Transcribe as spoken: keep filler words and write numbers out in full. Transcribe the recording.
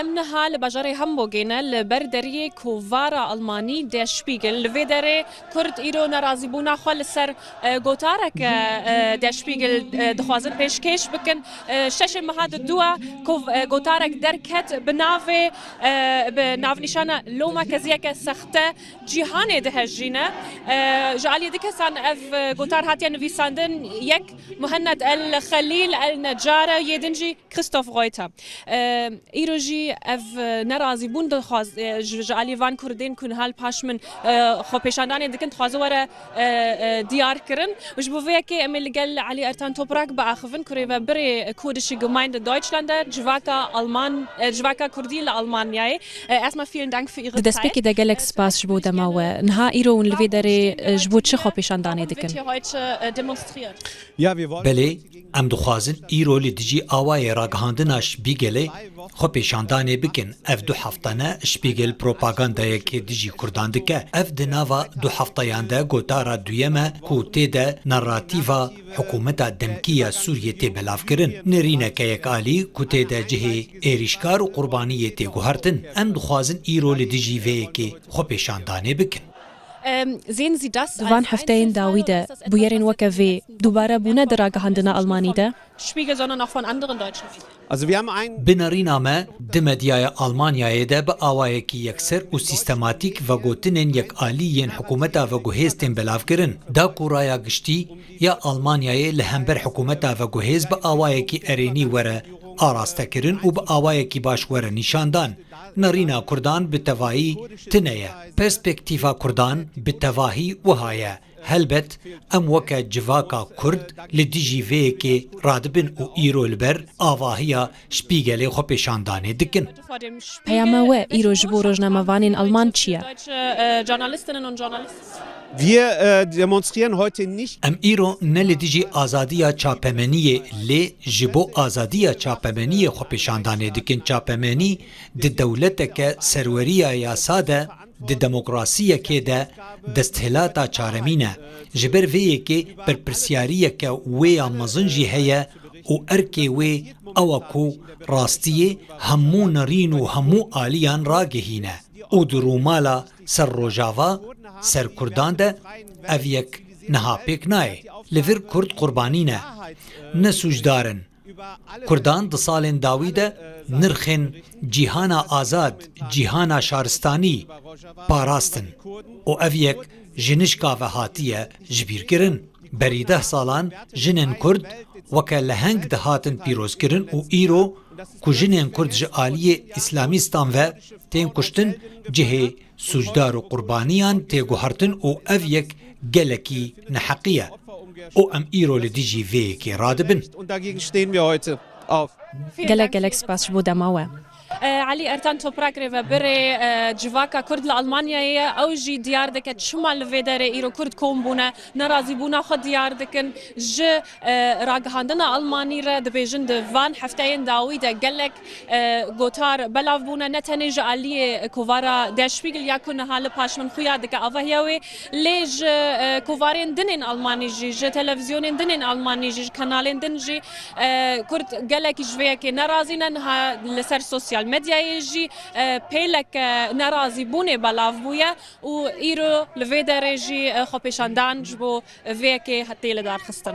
Em niha li bajarê Hamburgê ne, li ber deriyê kovara Almanî Der Spiegel. Li vê derê Kurd îro nerazîbûna xwe li ser, e, gotarek, e, e, Der Spiegel, e, dixwazin pêşkêş bikin. E, şeşê meha diduwa kov-, e, gotarek derket bi navê, e, bi navnîşana Loma keziyeke sexte cîhanê dihejîne. E, ji aliyê du kesan ev, e, gotar hatiye nivîsandin. Yek Muhenned El Xelîl El Necar e, yê din jî Christoph Reuter. E, îro jî ev, e, nerazîbûn dixwaz-, e, ji, ji alî van Kurdên ku niha li paş min, e, xwepêşandanê dikin, dixwaze were, e, e, diyar kirin. Û ji bo vê yekê em ê li gel Elî Ertan Toprak biaxivin, ku rêvebirê Kurdische Gemeinde Deutschland e, civaka Alman, e, civaka Kurdî li Almanyayê. E, erstmal vielen Dank für Ihre Zeit. Di destpêkê de gelek spas ji bo dema we. Niha îro hûn li vê derê, e, ji bo çi xwepêşandanê dikin? Wird hier heute, äh, demonstriert? Ja, wir wollen Belê, em dixwazin îro li dijî awayê ragihandina Spîgelê xwepêşandanê bikin. Ev du hefte ne Spîgel propagandayekê dijî Kurdan dike. Ev di nava du hefteyan de gotara duyem e ku tê de narratîva hikûmeta demkî ya Sûriyê tê belavkirin. Nirîneke yekalî ku tê de cihê êrîşkar û qurbaniyê tê guhertin. Em dixwazin îro li dijî vê yekê xwepêşandanê bikin. Ähm, sehen Sie das Di van hefteyên dawî de bûyerên weke vê dubare bûne di ragihandina Almanî de? Spiegel, sondern auch von anderen deutschen Medien. Also wir haben ein Bi nerîna me, di medyaya Almanyayê de bi awayekî yekser û sîstematîk vegotinên yekalî yên hikûmeta veguhêz tên belavkirin. Da ku raya giştî ya Almanyayê li hember hikûmeta veguhêz bi awayekî erênî were arastekirin û bi awayekî baş were nîşandan. Nerîna Kurdan bi tevahî tune ye. Perspektîfa Kurdan bi tevahî wiha ye. Helbet, em weke civaka Kurd li dijî vê yekê radibin û îro li ber avahiya Spîgelê xwepêşandanê dikin. Peyama we îro ji bo rojnamevanên Alman çi ye? Deutsche, äh, Journalistinnen und Journalisten. Wir, äh, demonstrieren heute nicht Em îro ne li dijî azadiya çapemeniyê, lê ji bo azadiya çapemeniyê xwepêşandanê dikin. Çapemenî di dewleteke serweriya yasa de, di demokrasiyekê de desthilata çaremîn e. Ji ber vê yekê berpirsiyariyeke wê ya mezin jî heye û erkê wê ew e ku rastiyê hemû nerîn û hemû aliyan ragihîne û di rûmala ser Rojava, ser Kurdan de ev yek niha pêk nayê. Li vir Kurd qurbanî ne, ne sûcdar in. Kurdan di salên dawî de nirxên cîhana azad, cîhana şaristanî parastin û ev yek ji nişka ve hatiye jibîrkirin. Berî deh salan jinên Kurd weke leheng dihatin pîrozkirin û îro ku jinên Kurd ji aliyê îslamîstan ve tên kuştin, cihê sûcdar û qurbaniyan tê guhertin û ev yek gelekî neheqî ye. Û em îro li dijî vê yekê radibin. Und dagegen stehen wir heute auf. Gelek gelek spas ji bo dema we. Elî Ertan Toprak rêvebirê, e, civaka Kurd li Almanyayê ye. Ew jî diyar dike çima li vê derê îro Kurd kom bûne, nerazîbûna xwe diyar dikin. Ji, e, ragihandina Almanî re dibêjin di van hefteyên dawî de gelek, e, gotar belav bûne, ne tenê ji aliyê kovara Der Spiegel ya ku niha li paş min xuya dike avahiya wê, lê ji, e, kovarên din ên Almanî jî, ji televîzyonên din ên Almanî jî, ji kanalên din jî, e, Kurd gelekî ji vê yekê nerazî ne. Niha li ser sosyal medyayê jî, e, pêleke nerazîbûnê belav bûye û îro li vê derê jî, e, xwepêşandan ji bo vê yekê tê lidarxistin.